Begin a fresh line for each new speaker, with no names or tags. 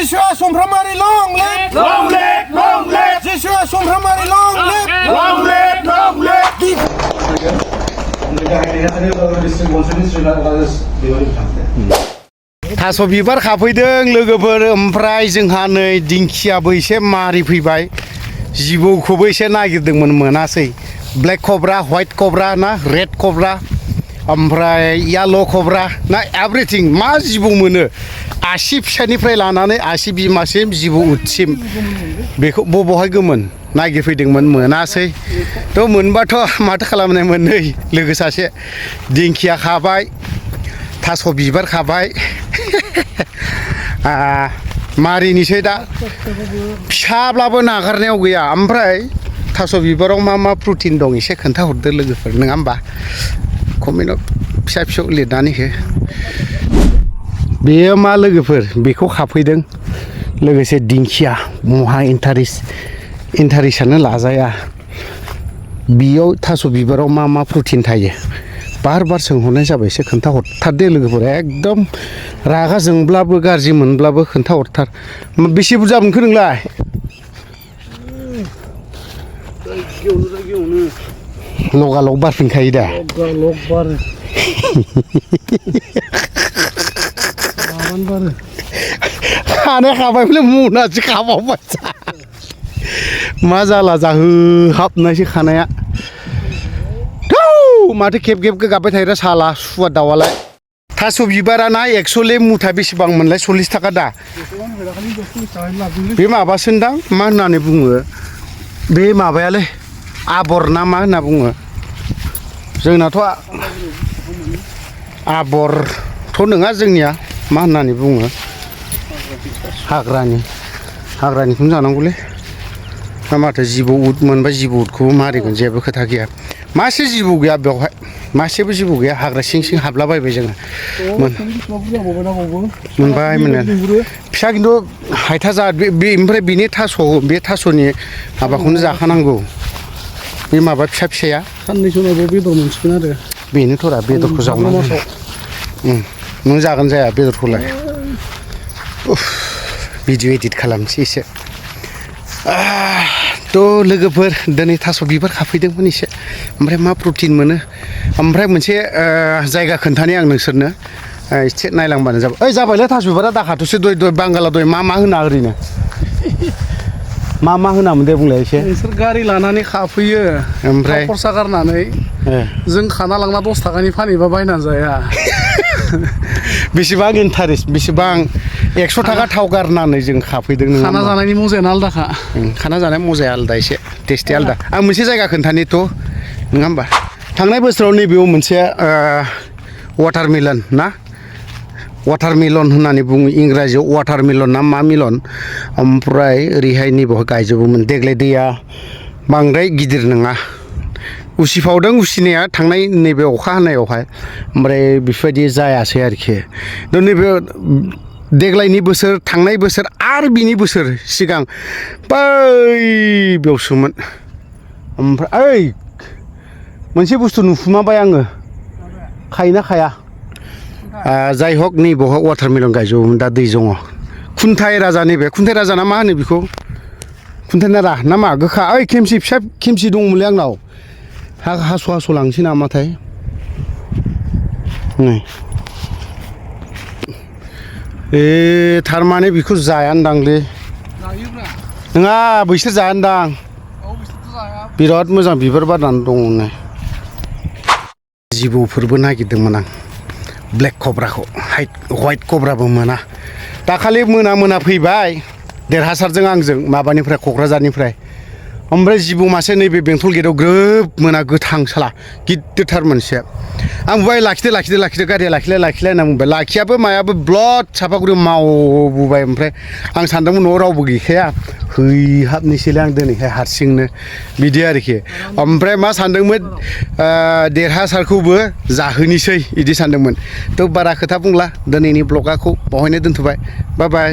Joshua Sumpramari long live!
Long live! Long live!
Joshua Sumpramari long live!
Long live! Long live!
थास' बिबार खाफैदों लोगोफोर ओमफ्राय जोंहा नै दिंखियाबो एसे मारि फैबाय जिबौखौबो एसे नागिरदोंमोन मोनासै ब्लेक कब्रा व्हाइट कब्रा ना रेड कब्रा ओमफ्राय येलो कब्रा ना एभ्रिथिं मा जिबौ मोनो आसि फिसानिफ्राय लानानै आसि बिमासिम जिबौ उदसिम बेखौ बबेहाय गोमोन नागिरफैदोंमोन मोनासै थ' मोनबाथ' माथो खालामनायमोन नै लोगो सासे दिंखिया खाबाय थास' बिबार खाबाय मारिनिसै दा फिसाब्लाबो नागारनायाव गैया ओमफ्राय थास' बिबाराव मा मा प्रटिन दं एसे खोन्थाहरदो लोगोफोर नङा होमबा कमेन्टआव फिसा फिसौ लिरनानै हो बेयो मा लोगोफोर बेखौ खाफैदों लोगोसे दिंखिया महा इन्टारेस्टआनो लाजाया बेयाव थास' बिबाराव मा मा प्रटिन थायो बार बार सोंहरनाय जाबाय एसे खोन्थाहरथारदे लोगोफोर एकदम रागा जोंब्लाबो गाज्रि मोनब्लाबो खोन्थाहरथार बेसे बुरजा मोनखो नोंलाय लगालग बारफिनखायो दा
लगालग बारो
खानाय खाबायमोन मनासो खाबावबाय मा जाला जाहोहाबनायसो खानाया माथो खेब खेब गाबबाय थायोरा साला सुवा दाउआलाय थास' बिबारा ना एक्स'ले मुथा बेसेबां मोनलाय 40 थाखा दा बे माबासोनदां मा होननानै बुङो बे माबायालै आबर ना मा होनना बुङो जोंनाथ' आबरथ' नङा जोंनिया मा होननानै बुङो हाग्रानिखौनो जानांगौलै ना माथो जिबौ उद मोनबा जिबौ उदखौबो मारिगोन जेबो खोथा गैया मासे जिबौ गैया बेवहाय मासेबो जिबौ गैया हाग्रा सिं सिं हाबलाबायबाय जोङो मोनबाय मोनो फिसा खिन्थु हायथा जा बे ओमफ्राय बेनि बे थास'नि माबाखौनो जाखानांगौ बे माबा फिसा फिसाया
साननैसो उनाव बेदर मोनसिगोन आरो
बेनोथ'रा बेदरखौ जावनांगौ नों जागोन जाया बेदरखौलाय भिडिअ एडिट खालामनोसै एसे थ' लोगोफोर दिनै थास' बिबार खाफैदोंमोन एसे ओमफ्राय मा प्रटिन मोनो ओमफ्राय मोनसे जायगा खोन्थानि आं नोंसोरनो एसे नायलांबानो जाबाय ओइ जाबायलै थास' बिबारा दाखाथ'सो दय बांगाला दय मा होना ओरैनो मा होनामोन दे बुंलाय एसे
नोंसोर गारि लानानै खाफैयो ओमफ्राय खरसा गारनानै जों खाना लांना 10 थाखानि फानहैबा बायनानै जाया
बेसेबां इन्टारेस्ट बेसेबां 100 थाखा थाव गारनानै जों खाफैदों नों
खाना जानायनि मजायानो आलदाखा
खाना जानाय मजाया आलदा एसे टेस्टि आलदा आं मोनसे जायगा खोन्थानिथ' नङा होमबा थांनाय बोसोराव नैबेयाव मोनसे वाटारमेलन ना वाटारमेलन होननानै बुङो इंराजियाव वाटारमेलन ना मा मेलन ओमफ्राय ओरैहाय नैबावहाय गायजोबोमोन देग्लाय दैया बांद्राय गिदिर नङा उसिफावदों उसिनाया थांनाय नैबे अखा हानायावहाय ओमफ्राय बेफोरबायदि जायासै आरोखि नैबे देग्लायनि बोसोर थांनाय बोसोर आरो बिनि बोसोर सिगां बै बेयावसोमोन ओमफ्राय ओइ मोनसे बुस्थु नुफुमाबाय आङो खायोना खाया जाय हक नैबावहाय वाटारमेलन गायजोबोमोन दा दै दङ खुन्थाइ राजा नैबे खुन्थाइ राजा ना मा होनो बेखौ खुन्थाइ नारा ना मा गोखा ओइ खेमसि फिसा खेमसि दंमोनलै आंनाव हास' लांसै नामाथाय नै थारमाने बेखौ जायानदांलै नङा बैसोर जायानदां बिराद मोजां बिबार बारनानै दङ नै जिबौफोरबो नागिरदोंमोन आं ब्लेक कब्राखौ व्हाइट कब्राबो मोना दाखालि मोना फैबाय देरहासारजों आंजों माबानिफ्राय क'क्राझारनिफ्राय ओमफ्राय जिबौ मासे नैबे बेंटल गेटआव ग्रोब मोना गोथां साला गिदिरथार मोनसे आं बुंबाय लाखिदो गारिया लाखिलाय होनना बुंबाय लाखियाबो मायाबो ब्लड साफागुरि मावबोबाय ओमफ्राय आं सानदोंमोन न'आव रावबो गैखाया हैहाबनोसैलाय आं दिनैहाय हारसिंनो बिदि आरोखि ओमफ्राय मा सानदोंमोन देरहासारखौबो जाहोनोसै बिदि सानदोंमोन थ' बारा खोथा बुंला दिनैनि ब्लगाखौ बावहायनो दोनथ'बाय बाय बाय